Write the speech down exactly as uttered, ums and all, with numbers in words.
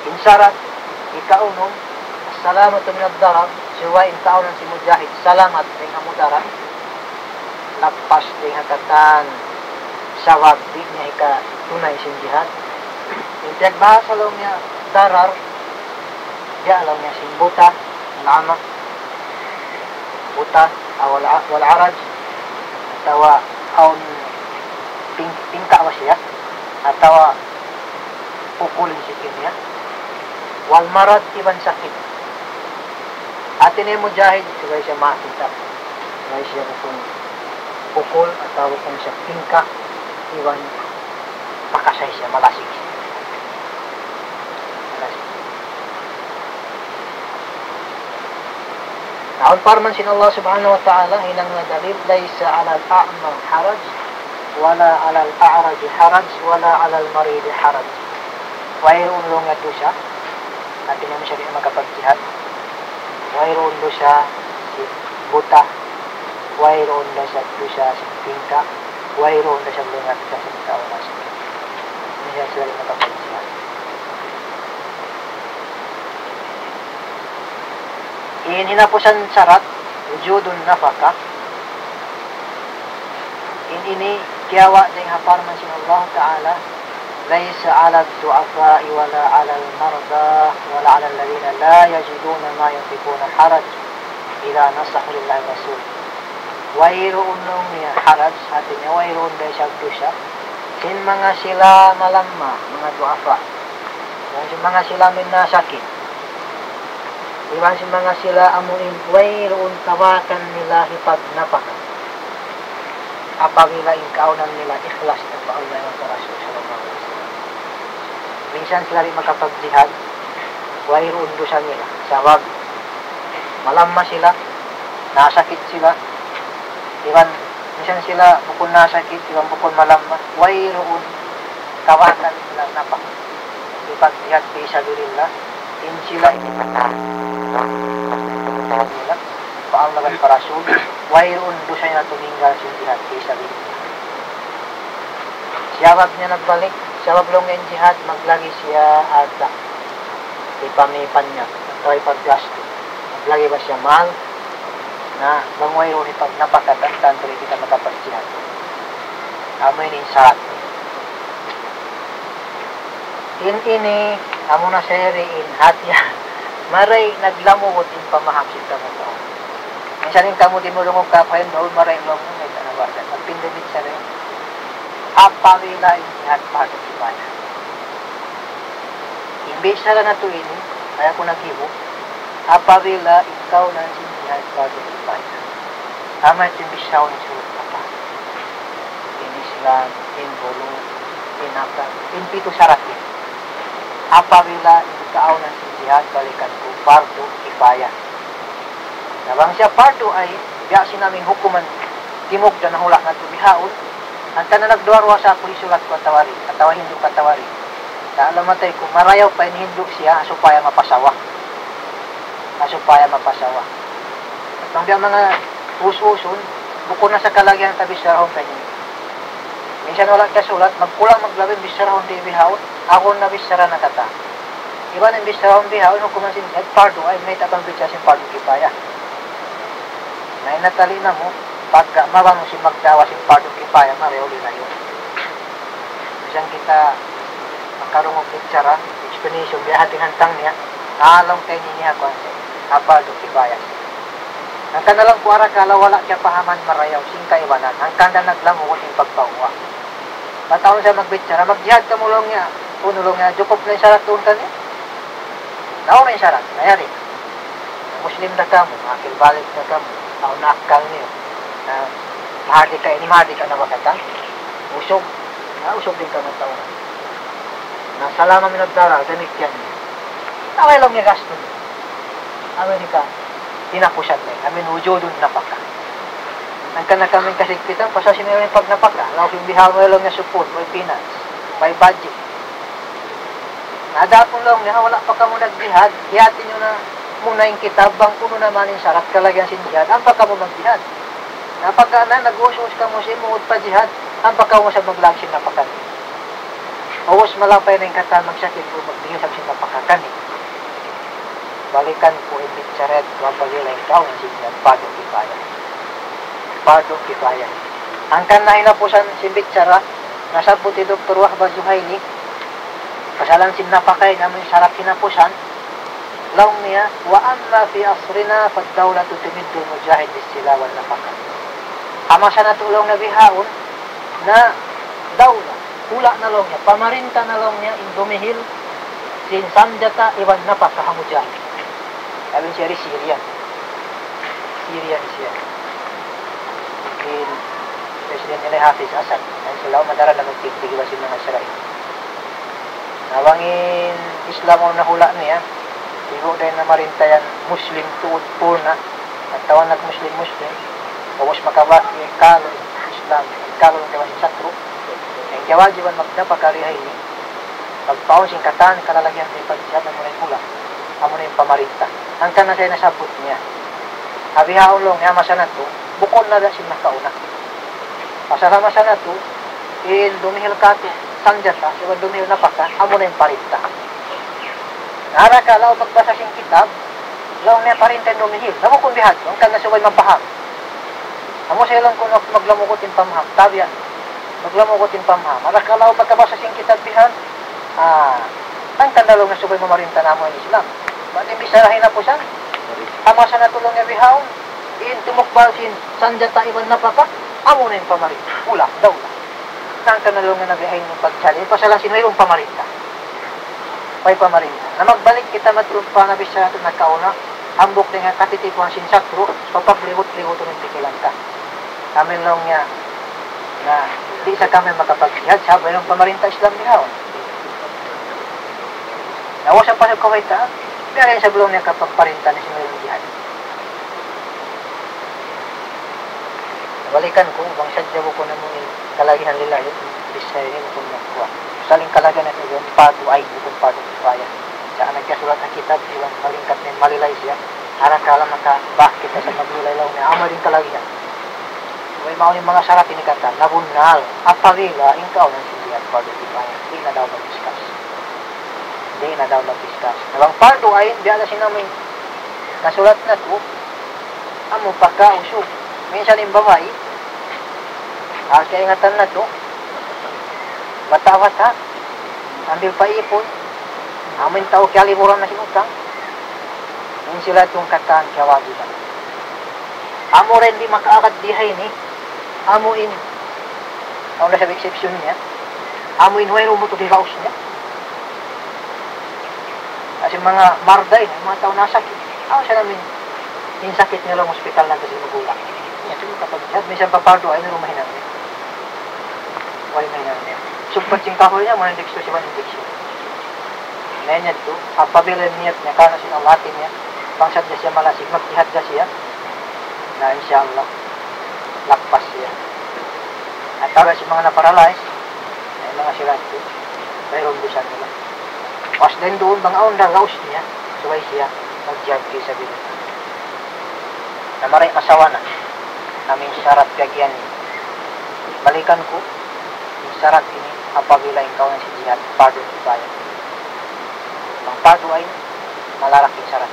In sarat, ikaunum, السلامة من الضرر, subay in kaawnan sin mujahid salamat dayn ha mudarat, lappas dayn ha katan sabab di' niya hikatunay sin jihad. In piyagbahasa laung niya darar, biya' laung niya sin buta, العمى, buta, أو الع-، والعرج, atawa awn ping-, pingka' ba siya, atawa pukul in siki niya. والمرض, iban sakit. Hati niya mujahid, subay siya makakita'. Subay siya bukun pukul, atawa bukun siya pingka', iban pakasay siya, malasig siya. Malasig. Na, awn parman sin Allah Subhanahu wa Ta'ala, hinang na dalil, ليس على الأعمى حرج ولا على الأعرج حرج ولا على المريض حرج. Wayruun laung niya dusa, hati niya misan di' makapagjihad. Wayruun dusa sin buta, wayruun dusa, dusa sin pingka', wayruun dusa laung niya dusa sin tau na sakit. Misan sila di' makapagjihad. In hinapusan sarat, وجود النفقة. In ini kiyawa' dayn ha parman sin Allah Ta'ala, ليس على الضعفاء ولا على المرضى ولا على الذين لا يجدون ما ينفقون حرج إذا نصحوا لله ورسوله. Wayruun laung niya haraj, hati niya wayruun da isab dusa sin manga sila malamma, manga du'afa. Iban sin manga sila amuin nasakit. Iban sin manga sila amuin wayruun kawakan nila hipagnapaka. Apabila in kaawnan nila ikhlas pa Allah iban pa Rasul sallallahu alayhi wasallam. Minsan sila di' makapagjihad, wayruun dusa nila. Sabab, malamma sila, nasakit sila, iban minsan sila bukun nasakit, iban bukun malamma, wayruun kawakan nila napaka. Hipagjihad fi sabilillah, in sila ini nila, pa Allah iban pa Rasul, wayruun dusa nila tuminggal sin jihad fi sabilillah. Sabab niya nagbalik, sabab laung niya in jihad, maglagi siya alta'. Hipamipan niya, atawa hipaggastu. Maglagi ba siya mal? Na, bang wayruun hipagnapaka, tantu di' kita makapagjihad. Amu ini in sarat. In ini, amu na sa yari in hati. Maray naglamuhut in pamaham sin tau. Minsan in kamu di' mu dungug kapain, daw maray laung mu, mayta' na ba? Magpinda minsan eh. Apabila in jihad fardu kifaya. In bichara natu' ini, kaya ku nagibu, apabila in kaawnan sin jihad fardu kifaya. Amu yadtu in bichara sin surat apa? In Islam, in bulugh, in akal, in pitu sarat ini. Apabila in kaawnan sin jihad balikan ku fardu kifaya. Na bang siya fardu ain, biya' sin amu in hukuman timugdan na hula' natu' bihaun, hangkan na nagduwa-ruwa sa aku hisulat ku atawa di', atawa hindu' ku atawa di'. Sa' laung matay ku, marayaw pa in hindu' siya, supaya mapasawa. Na supaya mapasawa. Bang biya' manga us-usun, bukun na sa kalagihan ta bicharahun kaniya. Minsan wala' kasulat, magkulang maglabi bicharahun di' bihaun, agun na bichara na katan. Iban in bicharahun bihaun, hukuman sin jihad, fardu ain, mayta' bang bichara sin fardu kifaya. Na in natali namu', pagka mabangun sin magdawa sin fardu kifaya, marayaw di' na yan. Minsan kita makarungug bichara, explanation, biya' hati hantang niya, alam kay ini niya kuwan siya, fardu kifaya. Hangkan na laung ku arakala' wala' kiyapahaman marayaw sin kaibanan, hangkan na naglamuhut in pagpaguwa'. Mataud siya magbichara, magjihad kamu laung niya, unu laung niya, jukup na in sarat tuud kaniya. Naunu in sarat, na yari. Muslim da kamu, akil balig da kamu, awn na akkal niyu. Na, mahardika ini, mahardika na ba katan? Usug, na usug da in kamatauran. Na, سلامة من الضرر, damikkiyan niya. Na, way laung niya gastu niya. Amu ini ka, hinapusan na, amu in وجود النفقة. Hangkan na kami kasigpitan, pasal sin ini pagnapaka. Laung sin bihaun, way laung niya support, way finance, way budget. Na adapun laung niya, wala' pa kamu nagjihad, hiyati niyu na muna in kitab, bang unu na man in sarat kalagihan sin jihad, ampa kamu magjihad. Na pagka na, nag-us-us kamu sin mangud pa jihad, ampa kamu sa maglag sin napaka. Ubus malapay na in katan magsakit, ubus magbigay sa sin napaka kaniya. Balikan ku in bichara yadtu, apabila in kaw na sin jihad, fardu kifaya. Fardu kifaya. Hangkan na hinapusan sin bichara, nasabbut hi Doktor Wahbah Zuhaili, pasalan sin napaka ini, amu in sarat hinapusan, laung niya, وأما في عصرنا فالدولة تمد المجاهد بالسلاح والنفقة. Ha masa natu' laung niya bihaun, na dawla, hula' na laung niya, pamarinta na laung niya, in dumihil sin sanjata iban napaka ha mujahid. Labi siya di Syrian. Syrian siya. In President nila Hafiz Assad. Amu sila madaran na magtigtig iban sin manga Israel. Na bang in Islam awn na hula' niya, ibu dayn na marinta yan Muslim tuud purna', at tawag na Muslim, Muslim, ubus makabak, ikalu Islam, ikalu in kaibanan satru', in kiyawajiban magdapaka di ha ini, pagpaun sin katan kalalagihan sin pagjihad, amuna in hula', amuna in pamarinta. Hangkan na siya nasabbut niya. Ha bihaun laung niya, ha masa natu', bukun na da sin nakauna. Pasal ha masa natu', in dumihil kātu' sanjata, iban dumihil napaka, amuna in parinta. Na, arakala' magbasa sin kitab, laung niya parinta in dumihil. Na bukun bihadtu, hangkan na subay mapaham. Amu sa laung ku mag-, maglamugut in pamaham, tabiya'. Maglamugut in pamaham. Arakala' makabasa sin kitab bihan, ah, hangkan na laung niya subay mamarinta na amu in Islam. Bat in bichara hinapusan, ha masa natu' laung niya bihaun, in tumukbal sin sanjata iban napaka, amuna in pamarinta. Hula', dawla. Hangkan na laung niya bihaun in pagjihad. Pasalan sin wayruun pamarinta. Way pamarinta. Na magbalik kita madtu pa nabichara natu' nakauna, hambuuk dayn ha katitipuhan sin satru', papaglibut-libutun in pikilan ta. Amu in laung niya, na di' sa kami makapagjihad, sabab wayruun pamarinta Islam bihaun. Na, ubus pa sa Kuwait, ha? Biya' diin sa laung niya kapagparinta na sin wayruun jihad. Balikan ku, bang sadja bukun amu in kalagihan nila yan, bichara ini bukun magkuha. Saling kalagihan natu' yan, fardu ain, bukun fardu kifaya. Sa' nagkasulat ha kitab, iban malingkat na malilay siya, arakala' makabak kita sa maglilay laung niya, amu in kalagihan. Way mawn in manga sarat ini katan, nabunnal, apabila in kaw na sin jihad, fardu kifaya, di' na daw mag-discuss. Di' na daw mag-discuss. Na bang fardu ain, biya' na sin amu in nasulat natu', amu pagkausug. Minsan in babai, ah, kaingatan natu', bata'-bata', sambil pa ipun, amu in tau kiyaliburan na sin utang. In sila tungkatan kiyawajiban. Amu ra in di' makaagad di ha ini, amu in, awn na sa exception niya, amu in wayruun butud di gaus niya. Kasi manga marda ini, manga tau nasakit. Awn sa amu in, in sakit nila hospital na kasi magulang. Yan, sila makapagjihad, minsan pa fardu ain, wayruun mahinang niya. Way mahinang niya. Sugpat sin kahuy niya, muna injection, siya muna injection. Na yan yadtu, apabila niyat niya, karna' sin Allah hati niya, bang sadja siya malasig, magjihad da siya. Na insya Allah, lappas siya. At tawag sin manga na-paralyze, ay manga sila yadtu, wayruun dusa nila. Pas dayn duun, bang awn da gaus niya, subay siya, magjihad fi sabilillah. Na mari masawa na, amu in sarat kagihan ini. Balikan ku, in sarat ini, apabila in kaw na sin jihad, fardu kifaya. Bang fardu ain, malarak in sarat.